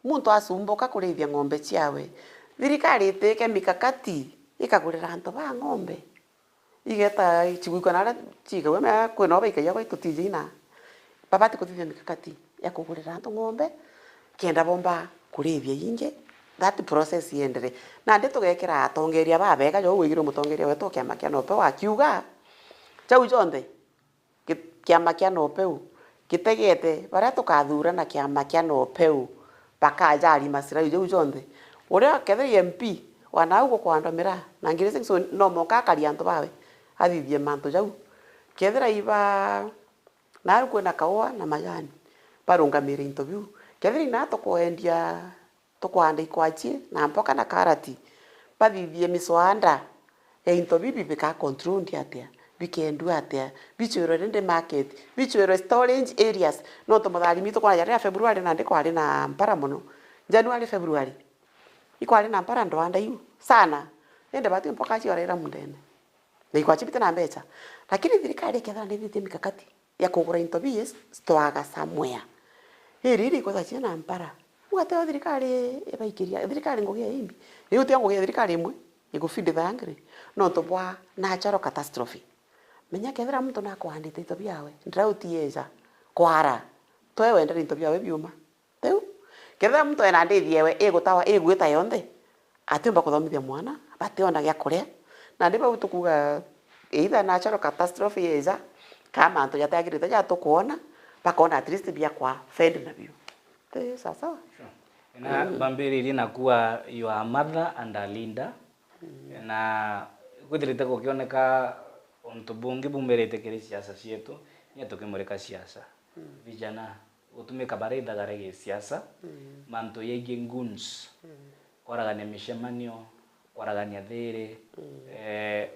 muntu asumbuka kurithia ng'ombe ciawe, thirikari itike mikakati ikagurira antu ba ng'ombe. Igeta cigwikwa na aria ciigagua, mea kwina o baikagia gwa itutiji ina. Babati kuthithia mikakati ya kugurira antu ng'ombe, kenda bomba kurithia ingi, that process iendere. Nandi tugekira atongeria babega, jo ugwigirwe mutongeria wetu wa kiama kia NOPEU akiuga, jau jonthe, ki-, kiama kia NOPEU gitegete baria tukathura na kiama kia NOPEU bakaja arima sirau jau jonthe. Uria kethira MP wa nau gukwandwa miraa na Grazing Zone, no monka akaria antu bawe, athithie mantu jau. Kethira iba naru kwina kaua na majani, barungamire into biu. Kethira ina tukwendia, tukwanda ikwachi na mboka na karati, bathithie miswanda ya into bibi bika controlled atia, bikendua atia, bicwirwe rindi market, bicwirwe storage areas. Nontu mutharimi tukwona jaria February nandi kwari na mpara mono. January, February, ikwari na mpara ndwanda iu sana. Indi bati mboka ciorera mundene. Na ikwachi biti na mbecha. Lakini thirikari ikethira nithitie mikakati ya kugura into biis, stwaga somewhere. Iri iri ikotha ciina mpara. Ugateo thirikari ibaikiria, thirikari ngugi ya imbi. Riu tio ngugi ya thirikari imwe, igu feed the hungry. Nontu bwa natural catastrophe. Menya kethira muntu nakwandite into biawe, drought yeja, kwara, toe wendere into biawe biuma. Riu, kethira muntu ena ndithi yewe igutawa, igwita yonthe, atiumba kuthomithia mwana, bationa gia kuria. Nandi bau tukuuga, either natural catastrophe yeja, kana mantu jatiagirite ja tukwona, bakona at least biakwa fend nabio. Ti sawa sawa? Sure. Na bambiririe na kuwa your mother and a leader. Na kwithirite gukioneka untu bungi bumirite kiri siasa cietu, nya tukimurika siasa. Vijana, gutumika bara ithagare gisiasa, mantu yaigie goons, kwaragania micemanio, kwaragania thiiri, eh,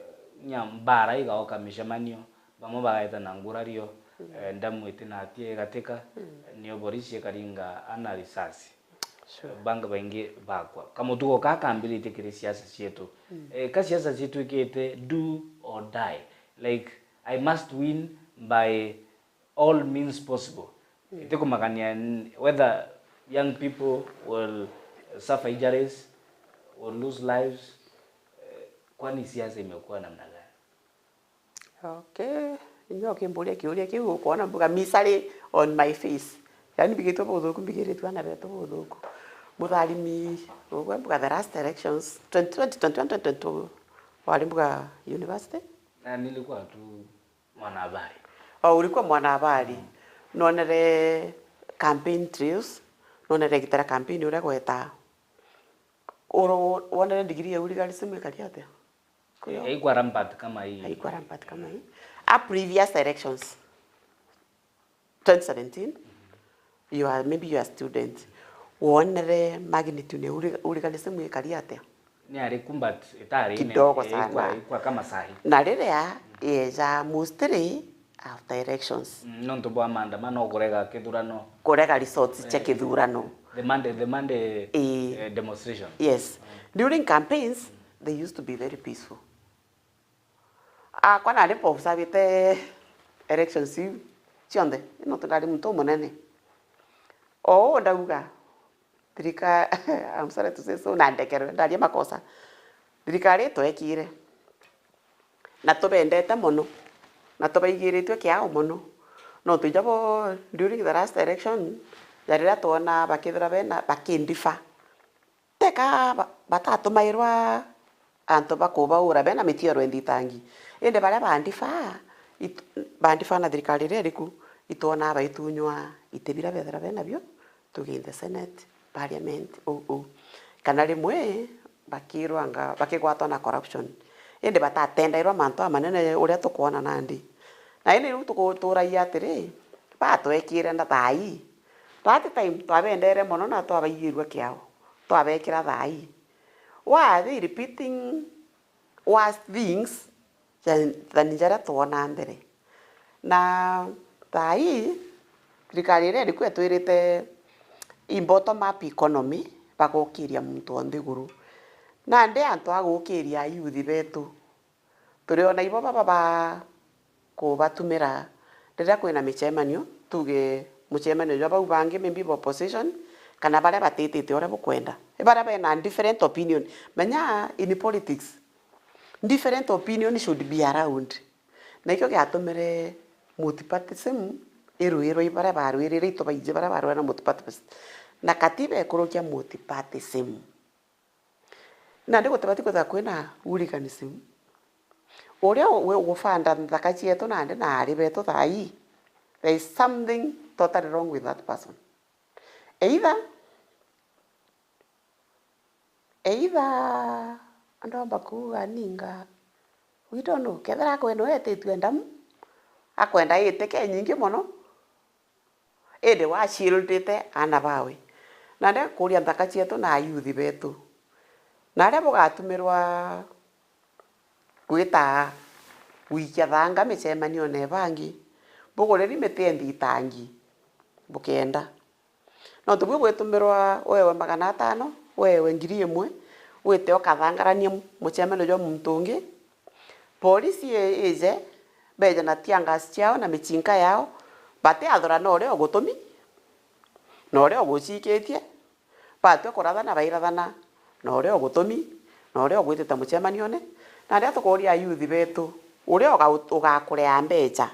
nya mbara igaoka micemanio, bamwe bagaeta na ngurario, eh, ndamu itina atia igatika, nio borisi ikaringa ana risasi. Sure. Bangi baingi bakwa. Kamutugo ka kambiritie kiri siasa cietu. Eh, ka siasa cietu ikite do or die. Like, I must win by all means possible. Itikumakania n-, whether young people will suffer injuries, will lose lives, eh, kwani siasa imekuwa namna gani? Okay. Inya ukimburia kiuria kiu, ukwona mbuga misery on my face. Yaani mbigitwe buthuku, mbigiritwe ana betu buthuku. Mutharimi, ugwe mbuga the last elections, twenty twenty, twenty-one, twenty twenty-two, wari mbuga university? Na nilikuwa tu mwanahabari. Oh, ulikuwa mwanahabari. Nonere campaign trails, nonere gitara campaign uria gweta. Uro-, wonere degree ya urigari simu ikari atia? Kuyo. Haikuwa rampant kama hii. Haikuwa rampant kama hii. A previous elections, twenty seventeen, you are, maybe you are student. Wonere magnitude ya uri-, urigari simu ikari atia? Ni ariku, but itari ine, kidogo sana. Ikwa, ikwa kama sahi. Na riria yeja mostly after elections. Mm, nontu bwa maandamano, kurega kithurano. Kurega results cia kithurano. The Monday, the Monday, eh, demonstration. Yes. During campaigns, they used to be very peaceful. Akwa nari mpo observite elections iu cionthe, nontu ndari muntu umunene. O uu ndauga, thirika-, I'm sorry to say so, na ndekerwe, ndaria makosa. Thirikari itwekire, na tubendete mono, na tubaigiritue kiao mono, Nontu ija bo during the last election, ja riria twona bakithira bena, bakindifa. Teka ba-, batatumairwa antu bakubaura, bena mitioro inthitangi. Indi baria bandifaa, it-, bandifaa na thirikari iria iriku, itwonaa baitunywa iti biria bethira bena bio, tuge in the Senate, Parliament, uu, uu. Kana rimwe bakirwanga, bakigwatwa na corruption. Indi batatendairwa mantu amanene uria tukwona nandi. Na indi riu tukuturagia atiri, batwekire na thaa ii. That time twabendere mono na twabaigirua kiao, twabekira thaa ii. Why are they repeating worse things than, than jaria twona mbere? Na thaa ii, thirikari iria iriku itwirite i bottom up economy, bagukiria muntu o nthiguru. Nandi antu a gukiria ayuthi betu, turiona ibo baba ba kubatumira riria kwina micemanio, tuge mucemanio jwa bau bangi, maybe ba opposition, kana baria batitite uria bukwenda. I baria bena different opinion. Menya in politics, different opinion should be allowed. Na ikio giatumire multipartyism irwirwe i baria barwirire, itu baingi baria barwira na multipartyism. Na katiba ikurukia multipartyism. Nandi gutibati kwithirwa kwina hooliganism. Uria wi ugufanda nthaka cietu nandi na aari betu thaa ii, there is something totally wrong with that person. Either, either ndomba kuuga ninga, we don't know, kethira akwenda etitue ndamu, akwenda itike nyingi mono, indi washieldite aana bawe. Na ndekuria nthaka cietu na ayuthi betu, na aria bugatumirwa gwita gwikia thanga micemanione bangi, buguriri miti ya nthitangi bukenda. Nontu bui bwitumirwa wewe magana atano, wewe ngiri imwe, wite ukathangarania mucemanio jwa muntu ungi, polisi i-, ije, beje na tear gas ciao na michinka yao, batiathura na uria ugutumi, na uria ugucikitie, batua kurathana, bairathana na uria ugutumi, na uria ugwitite mucemanione. Na riria tukuria ayuthi betu, uria uga-, ugakurea mbecha,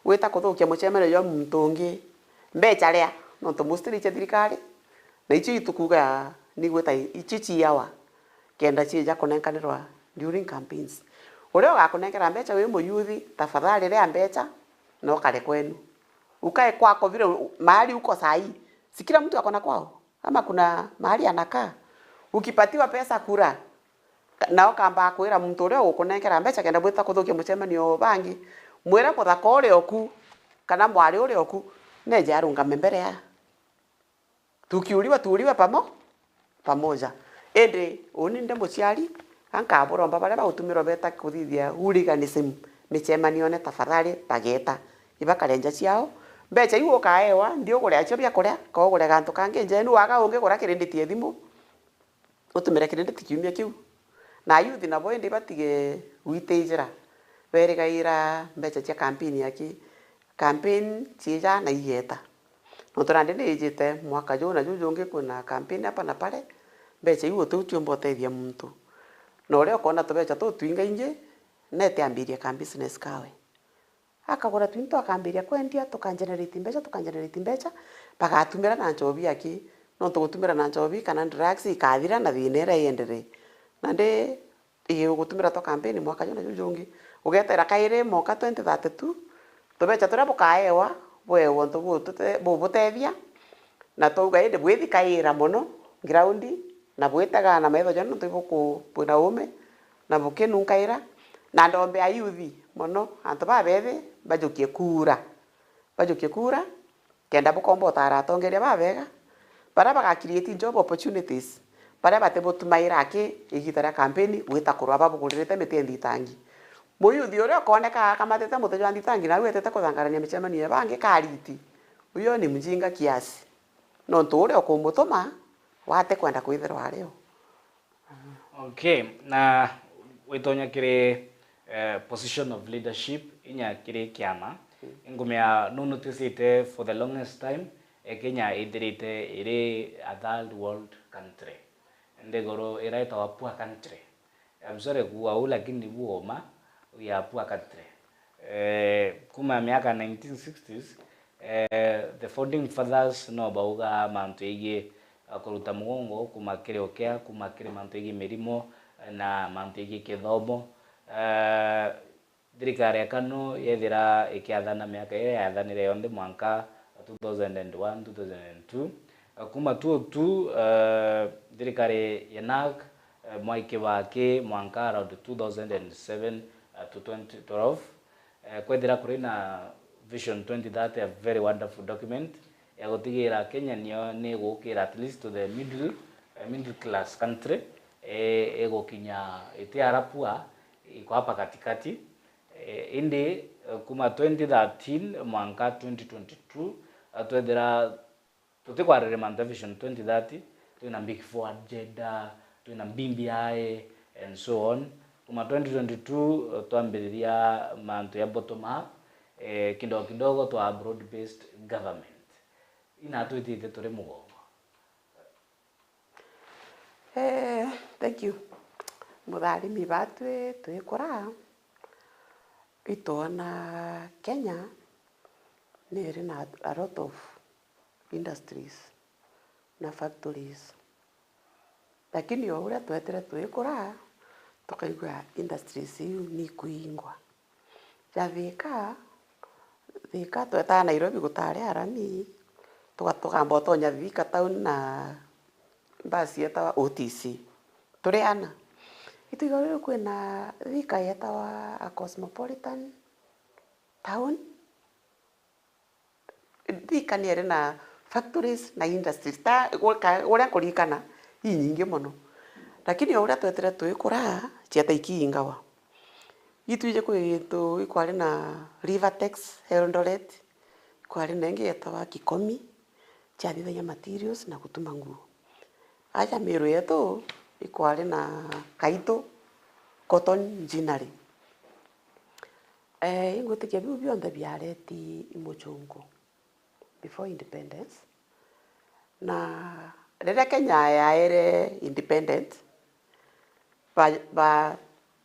wita kuthukia mucemanio jwa muntu ungi, mbecha ria? Nontu mostly cia thirikari, na icio itukuga ni gwita icio ciawa, kenda ciija kunenkanirwa during campaigns. Uria ugakunenkera mbecha wi muyuthi, tafadhali ria mbecha na ukare kwenu. Ukae kwako vile u-, mahali uko saa hii. Si kila mtu ako na kwao? Ama kuna mahali anakaa? Ukipatiwa pesa kura, ka-, na ukamba kwira muntu uria ugukunenkera mbecha kenda bwita kuthukia mucemanio bangi, mwire muthaka uria oku, kana mwari uria oku, neje arungame mbere ya. Tukiuliwa, tuuliwe pamo-, pamoja. Indi uni ndi muciari, ga nkaburomba baria bagutumirwa beta kuthithia hooliganism micemanione, tafadhali bageta. Ibakare nja ciao. Mbecha iu ukaewa, nthi ugure acio biakuria, ka ugure gantu kangi njenu, waga ungigura credit ya thimu, utumire credit kiumia kiu. Na ayuthi nabo indi batige gwitijira, berigaira mbecha cia campaign aki, campaign ciija na igeta. Nontu nandi niijite mwaka juu na juu jungi kwina campaign hapa na pale, mbecha iu utiu utiumba utethia muntu. Na uria ukoona tubecha tutwingaingi, nete ambirie ka business kawe. Akagura twinto akambiria kwendia, tukagenerate mbecha, tukagenerate mbecha, bagatumira na nchobi aki. Nontu gutumira na nchobi kana drugs ikathira na thina iria ienderee. Nandi ii ugutumira twa campaign mwaka juu na juu jungi. Ugetera kairi mwaka twenty thirty-two, tubecha turia bukaewa, bwewa untu butute-, bubutethia, na twauga indi bwithikaira mono ground, na bwitegaa na maitho jana nontu ibuku-, bwina uume, na bukinunkaira, na ndombe ayuthi mono, antu babethi bajukie kuura, bajukie kuura, kenda bukomba utara atongeria babega, baria baga create job opportunities, baria batibutumaira aki igita ria campaign gwita kurwa babuguririte miti ya nthitangi. Muyuthi uria ukooneka akamatite muti jwa nthitangi, nawe etete kuthangarania micemanio ya bangi kariti, uyo ni mjinga kiasi. Nontu uria ukumutuma, wate kwenda kwithirwa ari o. Okay, na gwitonya kiri, eh, position of leadership, inya kiri kiama, ingumia nu noticite for the longest time, eh, Kenya ithirite iri a third world country. Nthiguru iraitagwa poor country. I'm sorry kuuga uu, lakini nibu uma, we are poor country. Eh, kuma miaka nineteen sixties, Eh, the founding fathers no bauga mantu yegii, eh, kuruta mugongo kuma kiri ukea, kuma kiri mantu yegii mirimo, eh, na mantu yegii kithomo. Eh, thirikari ya KANU yethira ikiathana miaka iyo yathanire yonthe mwanka two thousand and one, two thousand and two. Eh, kuma two oh two, eh, thirikari ya NARC, eh, Mwai Kibaki mwanka around two thousand and seven, eh, to twenty twelve. Eh, kwethira kuri na Vision twenty thirty, a very wonderful document ya gutigira Kenya niyo ni gukira at least to the middle, eh, middle class country, eh, igukinya iti ara poor, iko hapa katikati. Eh, indi, eh, kuma twenty thirteen mwanka twenty twenty-two, eh, twethira tutikwariria mantu ya Vision twenty thirty, twina Big Four agenda, twina B B I and so on. Kuma twenty twenty-two, eh, twambiriria mantu ya bottom up, eh, kidogo kidogo twa broad based government. Ina twitite turi mugongo. Eh, thank you. Mutharimi, batwi twikura, itwona Kenya ni iri na a lot of industries na factories. Lakini o uria twetire twikura, tukaigua industries iu ni ikuingwa. Ja Thika, Thika twetaga Nairobi gutari arami, tuga-, tugamba utonya Thika town na basi yetawa O T C. Turi ana. Itwiga riu kwina Thika yetawa a cosmopolitan town. Thika ni iri na factories na industries ta, ka-, uria nkuririkana, inyingi mono. Lakini o uria twetire twikura, cieta ikiingawa. Itwiji kwi gintu ikwari na Rivertex Eldoret, ikwari na ingi yetawa Kikomi, ciathithagia materials na gutuma nguo. Aja Meru yetu ikwari na Kaitu Cotton Ginnery. Eh, ingwitikia biu bionthe biareti i mucunku before independence. Na riria Kenya yaere independent, ba, ba,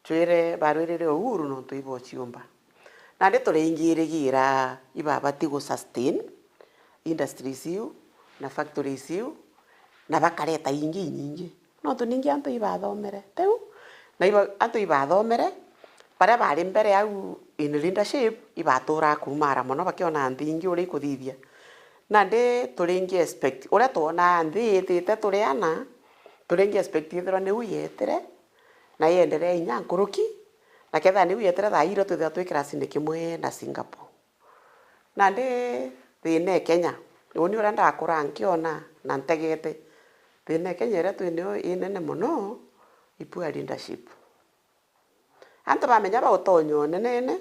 twire, barwirire uhuru nontu ibo ciumba. Nandi turi ingirigira ibabati gu sustain industries iu na factories iu, na bakareta ingi inyingi. Nontu ningi antu ibathomere. Teu, na iba, antu ibathomere, baria bari mbere au in leadership, ibaturaga kumara mono bakiona nthi ingi uria ikuthithia. Nandi turi ingi expect, uria twonaa nthi itite turi ana, turi ingi expect ithirwa niu yetire, na yenderea inya nkuruki, na kethira niu yetire thaa irio twithirwa twi kirasini kimwe na Singapore. Nandi thina e Kenya, uni uria ndakura nkiona na ntegete, thina e Kenya iria twi nayo inene mono, i poor leadership. Antu bamenya bautonya unenene,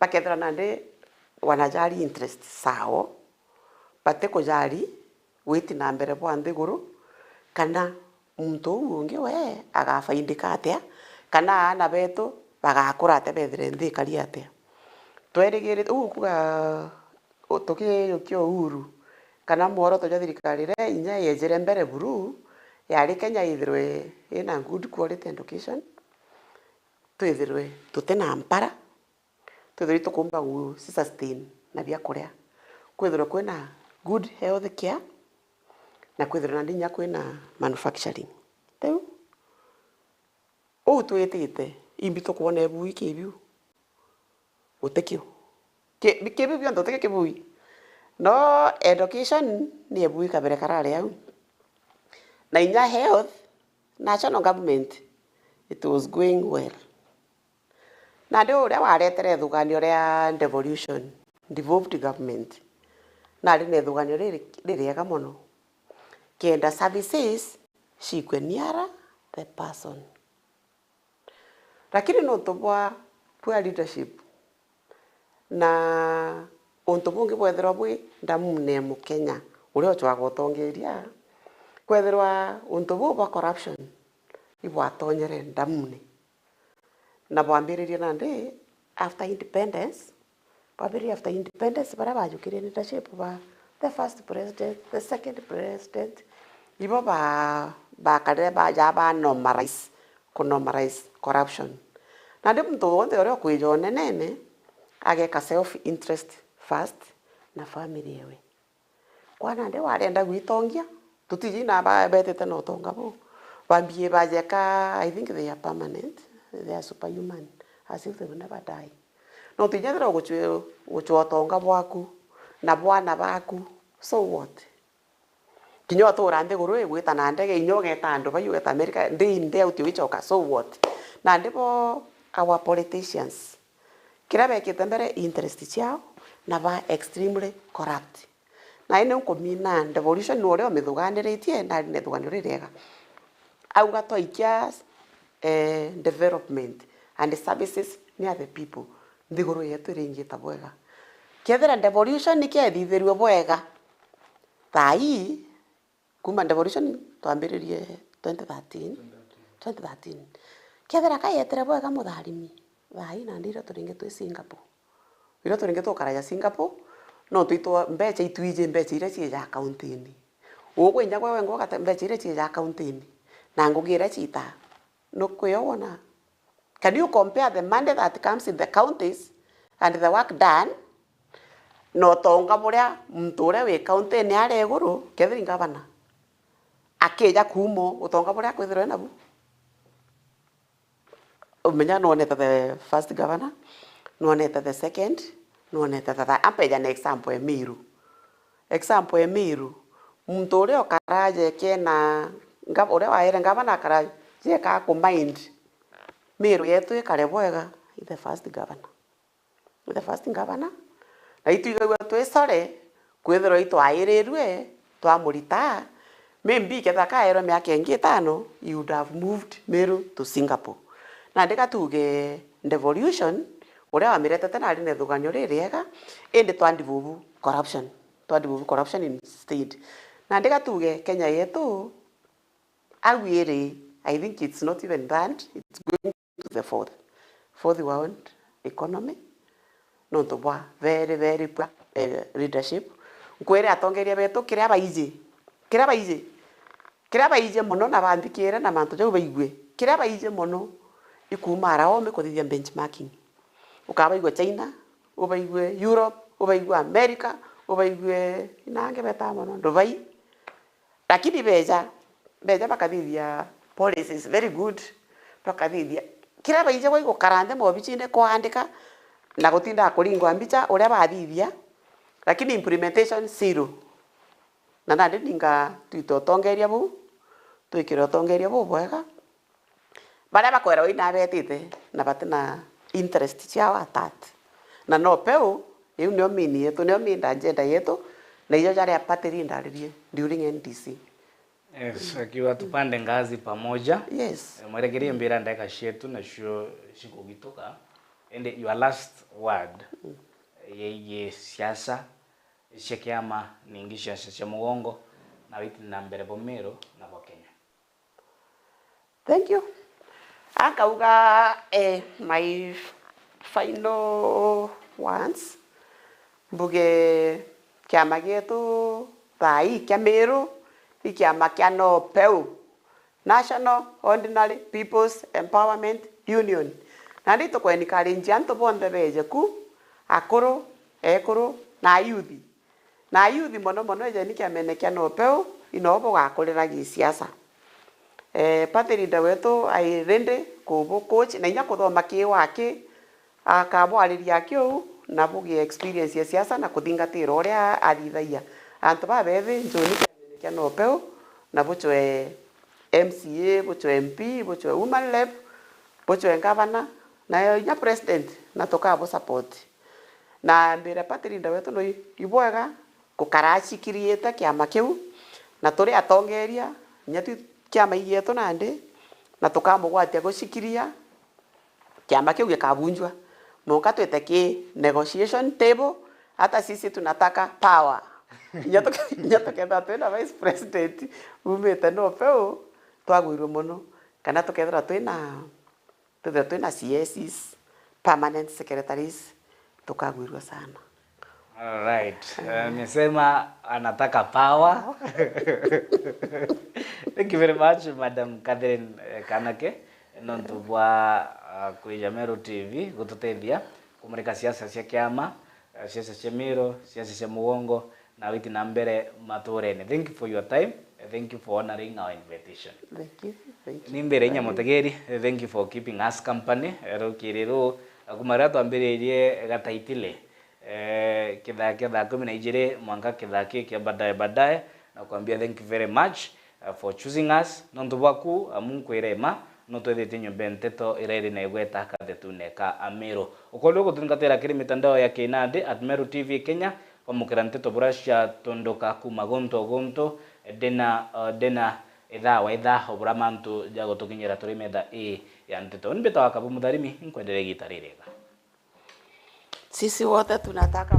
bakethira nandi wanajali interest sao, batikujali witi na mbere bwa nthiguru, kana muntu uu ungi we agafaidika atia, kana aana betu bagakura atia, bethire nthi ikari atia. Twerigirite, uu kuga, u-, tukiyukia uhuru, kana mworoto jwa thirikari iria inya yejire mbere buru, yari Kenya ithirwe ina good quality education, twithirwe tutina mpara, twithirwe itukumba gu sustain na biakuria, kwithirwe kwina good health care, na kwithirwe nandi inya kwina manufacturing. Teu, uu twitite, imbi tukwona ibui kibiu? Gutikio. Ki-, kibiu bionthe gutikio kibui. No education ni ibui kabere karari au. Na inya health, national government, it was going well. Nandi uria waretere ithuganio ria devolution, devolved government, nari na ithuganio riri-, ririega mono. Kenda services cikwe nearer the person. Lakini nontu bwa poor leadership, na untu bungi bwethirwa bwi ndamune ya Mukenya uria ucwaga utongeria, kwethirwa untu buu bwa corruption ibwatonyere ndamune. Na bwambiririe nandi after independence, bwambiririe after independence, baria bajukirie leadership ba the first president, the second president, ibo ba, bakarire baja ba normalize, ku normalize corruption. Nandi muntu wonthe uria ukwija unenene, ageka self interest first, na family ewe. Kwa nandi warenda gwitongia, tutiji na ba-, betite na utonga buu. Bambie bajeka, I think they are permanent, they are superhuman, as if they will never die. No twija thira gucwe-, gucwa utonga bwaku na bwana baku, so what? Kinya utura nthiguru igwita na ndege, inya ugeta andu bai, ugeta America, ndi nde uti wichoka, so what? Nandi bo our politicians, kiria bekite mbere interest ciao, na ba extremely corrupt. Na ini nkumina devolution ni uria umithuganiritie, na ari na ithuganio ririega. Auga twaikia, eh, development and services near the people, nthiguru yetu iringita bwega. Kethira devolution ni kiethithirue bwega, thaa ii, kuma devolution twambiririe twenty thirteen, twenty thirteen. Kethira ka yetire bwega mutharimi, thaa ii nandi irio turingi twi Singapore. Irio turingi tukaraja Singapore, no twitwa mbecha itwiji mbecha iria ciija kauntini. Ugwe inya gwe wengwa ugate mbecha iria ciija kauntini, na ngugi iria ciitaa. Nukwio wona? Can you compare the money that comes in the counties and the work done na utonga buria muntu uria wi kauntini aria iguru, kethira i ngavana, akija kuuma utonga buria akwithirwa e nabu? Umenya nwonete the first governor, nwonete the second, nwonete the third. Ampeja na example ya Meru. Example ya Meru, muntu uria ukaraje kena, nga-, uria waere ngavana akaraje ka ku mind Meru yetu ikare bwega, is the first governor. Is the first governor. Na itwigagua twi sore kwithirwa itwairirue twamurita. Maybe kethira kaerwe miaka ingi itano, he would have moved Meru to Singapore. Nandi ka tuge devolution, uria wamiretete nari na ithuganio ririega, indi twandivuvu corruption. Twandivuvu corruption instead. Nandi ka tuge Kenya yetu, au iri, I think it's not even that, it's going to the fourth. Fourth world economy, nontu bwa very, very poor, eh, leadership. Nkwire atongeria betu kiria baiji, kiria baiji, kiria baiji mono na banthikire na mantu jau baigue, kiria baiji mono i kuuma araome kuthithia benchmarking. Ukabaigua China, ubaigue Europe, ubaigue America, ubaigue inange betaa mono Dubai. Lakini beja, beja bakathithia policies very good, bakathithia kiria baije gwa igukara nthi mobicine kwaandika na gutindaga kuringwa mbicha uria bathithia, lakini implementation zero. Na nandi ninga twite utongeria buu, twikire utongeria bubwega, baria bakwerwa ina betite na batina interest ciao at heart. Na no peu, iu nio mean yetu, nio main agenda yetu, na ijo jaria party leader aririe during N D C. Yes, akiuga tupande ngazi pamoja. Yes. Eh, mwerekerie mbira ndagika cietu nacio cikugituka. Indi your last word, mm, yegie siasa cia kiama, ningi siasa cia mugongo, na witi na mbere bo Meru na bo Kenya. Thank you. Akauga, eh, my final words, mbuge kiama gietu thaa ii kia Meru i kiama kia NOPEU, National Ordinary People's Empowerment Union. Nandi tuku encourage antu bonthe beje ku, akuru, ekuru, na ayuthi. Na ayuthi mono mono, ejeni kiamene kia NOPEU, ino bugakurira gisiasa. Eh, party leader wetu ai ready kubu coach, na inya kuthoma ki waki, akabwariria aki uu, na bugie experience ya siasa na kuthingatira uria athithagia. Antu babethi, njuni kiamene kia NOPEU, na buchwe M C A, buchwe M P, buchwe woman rep, buchwe governor, na inya president, na tukabu support. Na mbire party leader wetu no i-, ibwega gukara acikiriite kiama kiu, na turi atongeria, inya twi kiama igietu nandi, na tukamugwatia gucikiria, kiama kiu gikabunjwa. Mwanka twite ki negotiation table, hata sisi tunataka power. Inya tuke-, inya tukethirwa twina vice president umite NOPEU, twagwirwe mono. Kana tukethirwa twina Twithirwe twina C S Cs, permanent secretaries, tukagwirua sana. All right. Eh, amesema anataka power. Thank you very much, Madam Catherine, eh, Kanake, nontu bwa, ah, kwija Meru T V gututethia kumurika siasa cia kiama. eh, siasa cia Miru, siasa cia mugongo, na witi na mbere maturene. Thank you for your time. Thank you for honoring our invitation. Thank you. Thank you. Ni mbere inya mutegeri, thank you for keeping us company. Rukiri ru, kuma riria twambiririe gataitile, eh, kithaa kia thaa kumi na ijiri mwanka kithaa ki kia baadaye baadaye, na kwambia thank you very much, uh, for choosing us. Nontu bwaku, amu nkwire ma, no twithitie nyomba ya nteto iria iri na igweta kathetune ka Amiru. Ukoria gutungatira kiri mitandao ya kinandi at Meru T V Kenya, kwamukira nteto bura ciatunduka kuma guntu o guntu, ndina, uh, ndina ithaa wa ithaa, o bura mantu jagutukinyira turi metha ii ya nteto. Uni mbitawa Kabu Mutharimi, nkwendere igita ririega. Sisi wote tunataka